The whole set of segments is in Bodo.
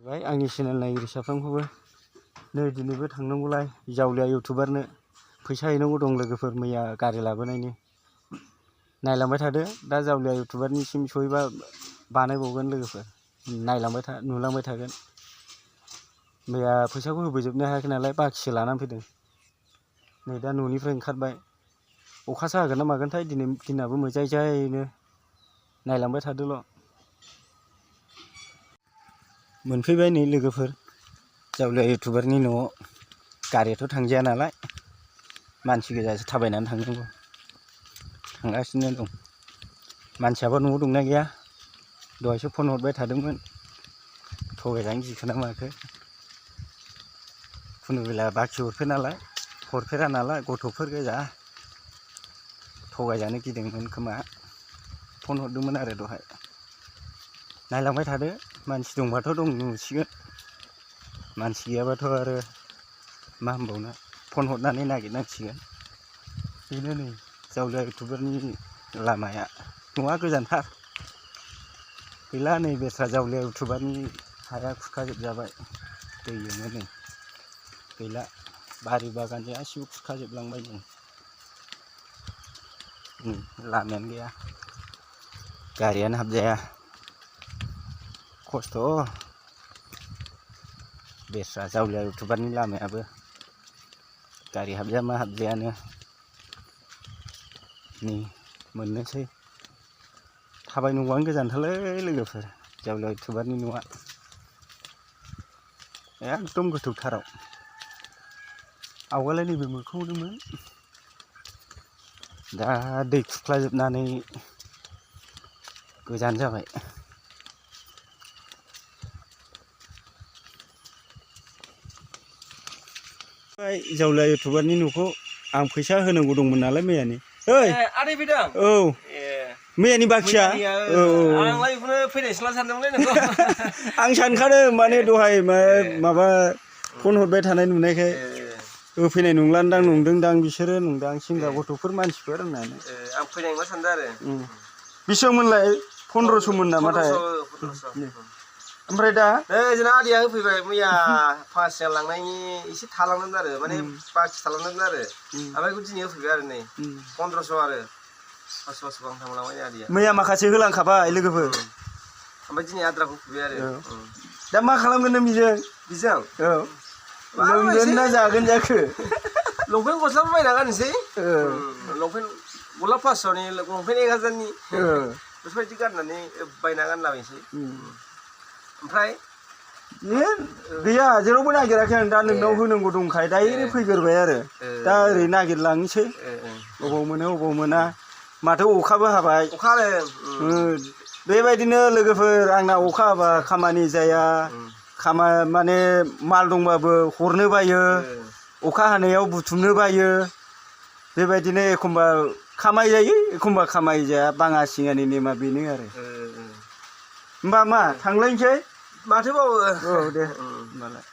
भाई आंनि चेनेल नायगिरि साफ्रोमखौबो नै दिनैबो थांनांगौलाय जावलिया इउटुबारनो फैसा हैनांगौ दं लोगोफोर मैया गारि लाबोनायनि नायलांबाय थादो दा जावलिया इउटुबारनिसिम सहैबा बानायबावगोन लोगोफोर नुलांबाय थागोन मैया फैसाखौ होबोजोबनो हायाखै नालाय बाखिसो लानानै फैदों नै दा न'निफ्राय ओंखारबाय अखासो हागोन ना मागोनथाय दिनै दिनाबो मोजाय जायनो नायलांबाय थादोल' मोनफैबाय नै लोगोफोर जावलिया इउटुबारनि न'आव गारियाथ' थांजाया नालाय मानसि गोजासो थाबायनानै थांनांगौ थांगासिनो दं मानसियाबो न'आव दंना गैया दहायसो फन हरबाय थादोंमोन थगायजानो गिखोना माखो खुनु बेला बाखि हरफेरा नालाय गथ'फोर गोजा थगायजानो गिदोंमोन खोमा फन हरदोंमोन आरो दहाय नायलांबाय थादो मानसि दंबाथ' दं नुसिगोन मानसि गैयाबाथ' आरो मा होनबावनो फन हरनानै नागिरनांसिगोन बेनो नै जावलिया इउटुबारनि लामाया न'आ गोजानथार गैला नै बेस्रा जावलिया इउटुबारनि हाया खुरखाजोबजाबाय दैजोंनो नै गैला बारि बागान गासिबो खुरखाजोबलांबाय जों लामायानो गैया गारियानो हाबजाया खस्थ' बेस्रा जावलिया इउटुबारनि लामायाबो गारि हाबजाया मा हाबजायानो नै मोननोसै थाबायनांगौआनो गोजानथारलै लोगोफोर जावलिया इउटुबारनि न'आ एकदम गोथौथाराव आवगायलाय नैबे मोखाङावनोमोन दा दै खुरख्लाजोबनानै गोजान जाबाय जावलिया इउटुबारनि न'खौ आं फैसा होनांगौ दंमोन नालाय मैयानि ओइ आदै फैदों औ मैयानि बाखिया औ आंलाय बेखौनो फैनायसोला सानदोंमोनलै नोंखौ आं सानखादों माने दहाय माबा फन हरबाय थानाय नुनायखाय होफैनाय नंलानदां नंदोंदां बिसोरो नंदां सेंग्रा गथ'फोर मानसिफोर होननानै आं फैनाय नंला सानदों आरो बेसेबांमोनलाय 1500मोन नामाथाय ओमफ्राय दा जोंना आदैया होफैबाय मैया पासिया लांनायनि एसे थालांदोंमोन आरो माने बाखि थालांदोंमोन आरो ओमफ्राय बेखौ दिनै होफैबाय आरो नै 1500 आरो 500 गाहाम थांलांबाय आदैया मैया माखासे होलांखाबाय लोगोफोर ओमफ्राय दिनै आद्राखौ होफैबाय आरो दा मा खालामगोन नों बिजों औ लोंगोन ना जागोन जाखो लंपेन्ट गस्लाबो बायना गाननोसै लंपेन्ट गस्ला 500नि लंपेन्ट 1000नि बेफोरबायदि गाननानै बायना गानलाबायनोसै ओमफ्राय गैया जेरावबो नागिराखै आं दा नोंनाव होनांगौ दंखाय डाइरेक्ट फैग्रोबाय आरो दा ओरै नागिरलांनोसै अबाव मोनो अबाव मोना माथो अखाबो हाबाय अखा हादों बेबायदिनो लोगोफोर आंना अखा हाबा खामानि जाया माने माल दंबाबो हरनो बायो अखा हानायाव बुथुमनो बायो बेबायदिनो एखमबा खामाय जायो एखमबा खामाय जाया बाङा सिङानि नेमा बेनो आरो होमबा मा थांलायनोसै माथो बावो औ दे होमबालाय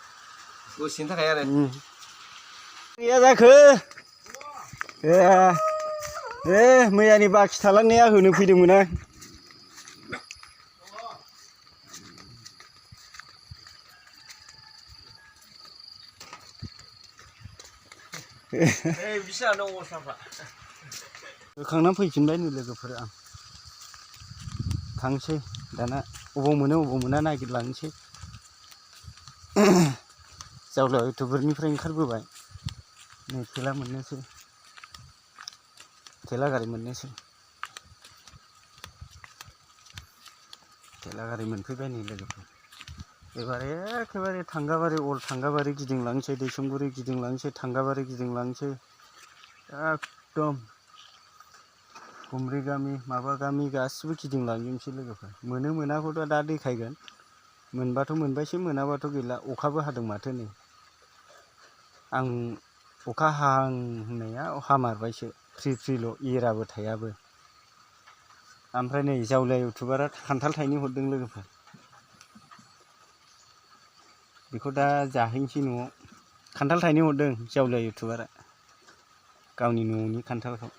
दसेनि थाखाय आरो गैया जाखो मैयानि बाखि थालांनाया होनो फैदोंमोन आं होखांनानै फैफिनबाय नै लोगोफोर आं थांसै दाना अबाव मोनो अबाव मोना नागिरलांनोसै जावलिया इउटुबारनिफ्राय ओंखारबोबाय नै थेला गारि मोननोसै थेला गारि मोनफैबाय नै लोगोफोर एबारे एखेबारे थांगाबारि थांगाबारि गिदिंलांनोसै दैसुंगुरि गिदिंलांनोसै थांगाबारि गिदिंलांनोसै एकदम गुमरि गामि माबा गामि गासिबो गिदिंलांजोबनोसै लोगोफोर मोनो मोनाखौथ' दा देखायगोन मोनबाथ' मोनबायसै मोनाबाथ' गैला अखाबो हादों माथो नै आं अखा हाहां होननाया हामारबायसो फ्रि फ्रिल' एराबो थायाबो ओमफ्राय नै जावलिया इउटुबारा खान्थाल थाइनै हरदों लोगोफोर बेखौ दा जाहैनोसै न'आव खान्थाल थाइनै हरदों जावलिया इउटुबारा गावनि न'नि खान्थालखौ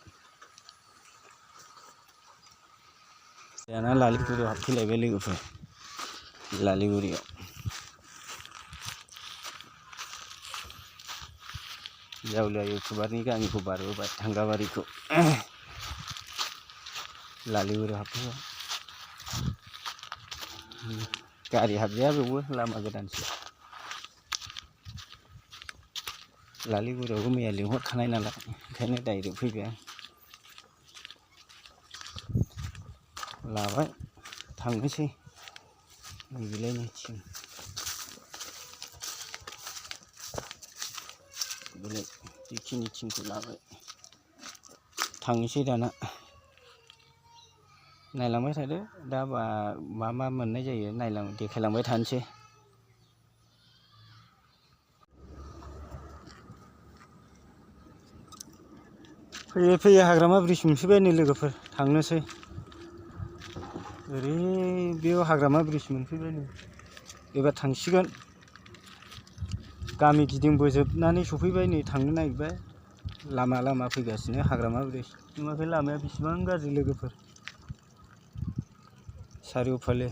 दाना लालिगुरियाव हाबफैलायबाय लोगोफोर लालिगुरियाव जावलिया इउटुबारनि गामिखौ बारबोबाय हांगाबारिखौ लालिगुरियाव हाबफैबाय गारि हाबजाया बेवबो लामा गोदानसो लालिगुरियावबो मैया लिंहरखानाय नालाय ओंखायनो डाइरेक्ट फैबाय आं लाबाय थांनोसै नैबेलायनिथिं बेलाय बेखिनि थिंखौ लाबाय थांनोसै दाना नायलांबाय थादो दा मा मोननाय जायो देखायलांबाय थानोसै फैयै फैयै हाग्रामा ब्रिज मोनफैबाय नै लोगोफोर थांनोसै ओरै बेयाव हाग्रामा ब्रिज मोनफैबाय नै एबार थांसिगोन गामि गिदिंबोजोबनानै सफैबाय नै थांनो नागिरबाय लामा फैगासिनो हाग्रामा ब्रिज नुवाखै लामाया बेसेबां गाज्रि लोगोफोर सारिय'फाले